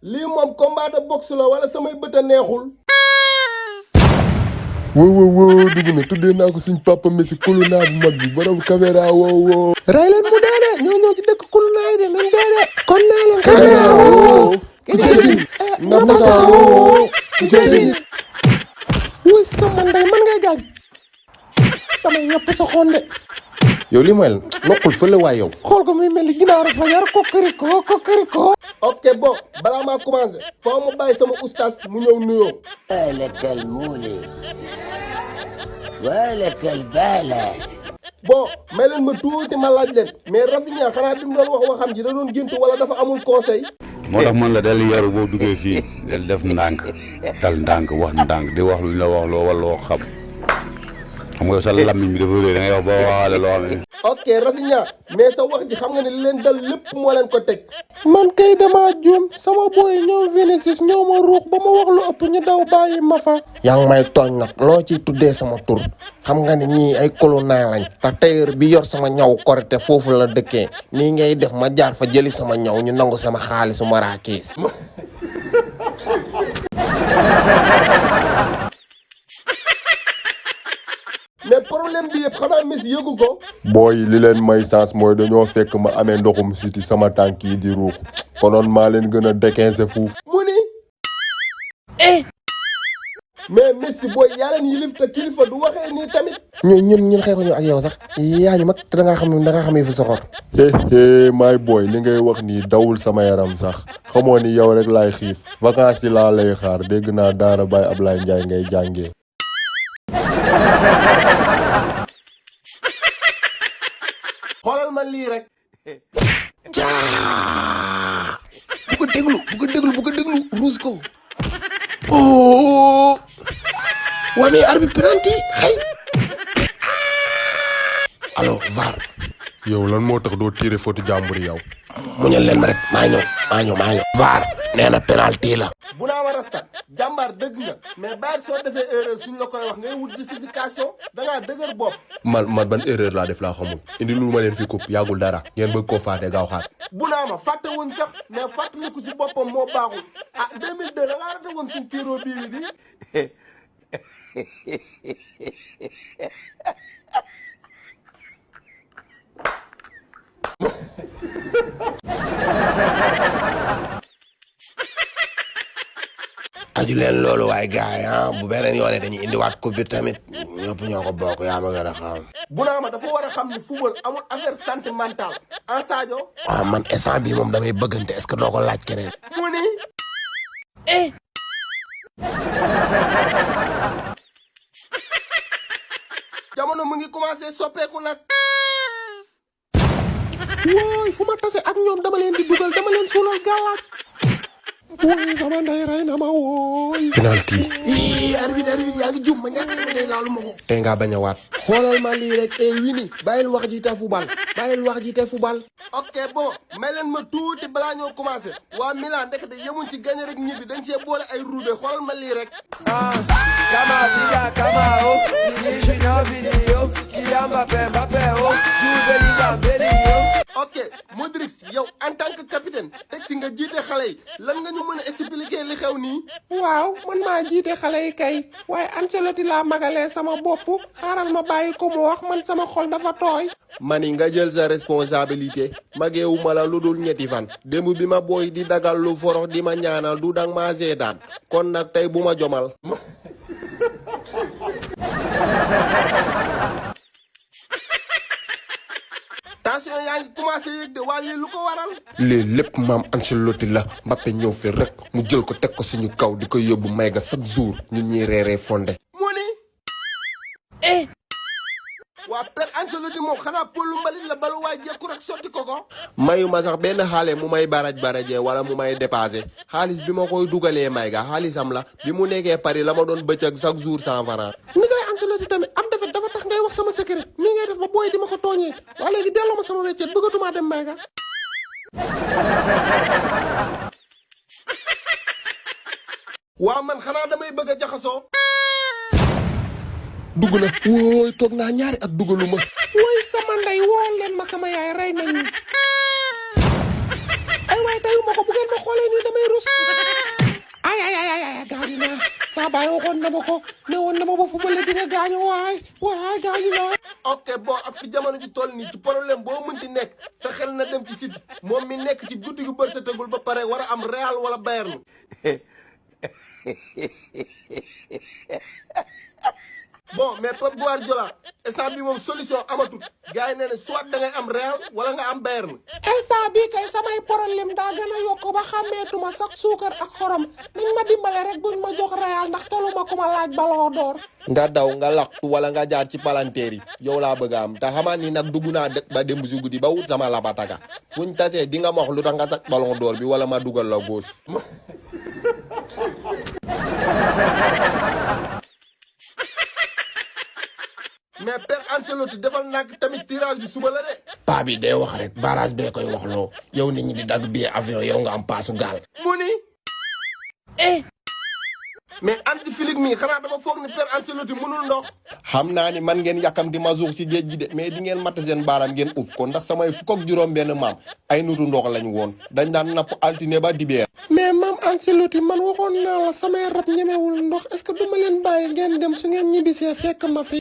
lii moom combat de boxe la wala samay bët a neexul. wow dugg na tuddee naa ko suñ papa Messi kulunaa bu mag bi borom caméra wow. ray leen mu dee de ñoo ñëw ci dëkk kulunaa yi de nañ dee de kon naa leen caméra wow ku jéggi na Moussa wow ku jéggi. wuy sama ndey man ngay gaañ damay ñëpp sa xonde yow li mooy noqul fële waay yow. xool ko muy mel ni ginnaaw rek fa yar kokoriko. ok bon balaa maa commencé foo ma bàyyi sama oustaz mu ñëw nuyoo. ولك المولد ولك البالة bon may leen ma tuuti ma laaj leen mais Rafinha xanaa bi mu doon wax waxam ji da doon gént wala dafa amul conseil. moo tax man la del yaru boo duggee fii del def ndànk dal ndànk wax ndànk di wax lu ñu la wax loo wala loo xam nga sa làmmiñ bi dafa réer da ngay wax ba waxaale loo xam ne. ok Rafinha mais sa wax ji xam nga ne li leen dal lépp moo leen ko teg. man kay dama juum sama booy ñoom Vinicius ñoo ma ruux ba ma wax lu ëpp ñu daw bàyyi ma fa. yaa ngi may tooñ nag loo ciy tuddee sama tur xam nga ni ñii ay colonel lañ te tailleur bi yor sama ñaw korite foofu la dëkkee nii ngay def ma jaar fa jëli sama ñaw ñu nangu sama xaalisu maraakiis. mais problème bi yëpp xanaa Messi yëgu ko. booy li leen may sens mooy dañoo fekk ma amee ndoxum siti sama tànk yi di ruux konoon maa leen gën a déquince fuuf. mu ni. mais Messi booy yaa leen yilif te kilifa du waxee nii tamit. ñun xeexuñu ak yow sax yaa ñu mag te da ngaa xam fi soxor. maay booy li ngay wax nii dawul sama yaram sax xamoo ni yow rek laay xiif vacances yi laa lay xaar dégg naa daara Baye Ablaye Ndiaye ngay jàngee. xoolal ma lii rek. bu ko déglu ruus ko. oh. waa mais arbitre penalty xëy. allo VAR. yow lan moo tax doo tirer faute jàmbur yow. muñal leen ma rek maa ñëw. VAR nee na penalty la. bu naa war a stat jàmbaar dëgg nga mais bàyyi soo defee erreur suñ la koy wax ngay wut justification dangaa dëgër bopp. man ban erreur laa def laa xamul indi lu ma leen fi coupe yàggul dara ngeen bëgg koo faate gaaw xaat. bu naa ma fàtte woon sax mais fàttaliku si boppam moo baaxul ah 2002 da ngaa rate woon suñ tiro bii bi. aju leen loolu waaye gars yi bu beneen yoonee dañuy indiwaat coupe bi tamit ñëpp ñoo ko bokk yaa ma gën a xam. bu naa ma dafa war a xam ni football amul affaire sentimentale en Sadio. waaw man instant bii moom damay bëggante est-ce que doo ko laaj keneen. mu ni. jamono mu ngi commencé soppeeku nag. wooy fu ma tase ak ñoom dama leen di dugal dama leen suulal gàllaaj. wooy sama ndey rey na ma wooy. penalty. arbitre yaa ngi jum ma ñàkk sama ndey laalu ma ko. tey ngaa bañ a waat. xoolal ma lii rek wini bàyyil wax ji te fubal. ok bon may leen ma tuuti balaa ñoo commencé waa Milan ndekete yemuñ ci gagné rek ñibbi dañ cee boole ay ruube xoolal ma lii rek. ok Modric yow en tant que capitaine teg si nga jiite xale yi lan nga ñu mën a expliquer li xew nii. waaw man maa jiite xale yi kay waaye Ancelotti laa magalee sama bopp xaaral ma bàyyi ko mu wax man sama xol dafa tooy. mani nga jël sa responsabilité mageewuma la lu dul ñetti fan démb bi ma booy di dagal lu forox di ma ñaanal du dang maa seetaan kon nag tey bu ma jomal. tension yaa ngi commencé yëg de waa lii lu ko waral. lii lépp maam Ancelotti la Mbappé ñëw fi rek mu jël ko teg ko suñu kaw di ko yóbbu may ga chaque jour ñun ñuy reeree fondé. mu ni. waa Père Ancelotti moom xanaa pëllu mbalit la balu waay jekku rek sotti ko ko. mayuma sax benn xaale mu may barajee wala mu may dépassé xaalis bi ma koy dugalee may ga xaalisam la bi mu nekkee Paris la ma doon bëccëg chaque jour 100 francs. ni ngay Ancelotti tamit am defet dafa tax ngay wax sama secret nii ngay def ba booy di ma ko tooñee waa léegi delloo ma sama weccet bëggatumaa dem may ga. waa man xanaa damay bëgg a jaxasoo. dugg na wooy toog naa ñaari at dugaluma. woy sama ndey woo leen ma sama yaay rey nañu. ay waay tayuma ko bu ngeen ma xoolee nii damay rus ay gaañu naa saa baay waxoon na ma ko ne woon na ma ba fu bële di nga gaañu waay gaañu naa ok bon ak fi jamono ji toll nii ci problème boo mënti nekk sa xel na dem ci City moom mi nekk ci guddi gu bër sa tegul ba pare war a am Real wala Bayern. bon mais Pep Guardiola instant bi moom solution amatul gars yi nee na soit da ngay am Real wala nga am Bayern. instant bii kay samay problème daa gën a yokk ba xàmmeetuma sax suukar ak xorom nañ ma dimbale rek buñ ma jox Real ndax toluma ku ma laaj Ballon d'Or. nga daw nga laqtu wala nga jaar ci palanteer yi yow laa bëgg a am te xamaa ni nag dugg naa dëkk ba démb si guddi ba wut sama labataka fuñ tasee di nga ma wax lu tax nga sax Ballon d'Or bi wala ma dugal la góos. mais Père Ancelotti defal nak tamit tirage bi suba la de. paa bi day wax rek barrage bee koy wax loo yow nit ñi di dagg billet avion yow nga am paasu gaal. mu ni. mais Hansi Flick mi xanaa dafa foog ni Père Ancelotti mënul ndox. xam naa ni man ngeen yàkkam di ma suux si géej gi de mais di ngeen matt seen baaraam ngeen uf ko ndax samay fukk ak juróom benn maam ay nutu ndox lañ woon dañ daan napp altine ba dibeer. mais maam Ancelotti man waxoon naa la samay rab ñemewul ndox est-ce que duma leen bàyyi ngeen dem su ngeen ñibbisee fekk ma fi.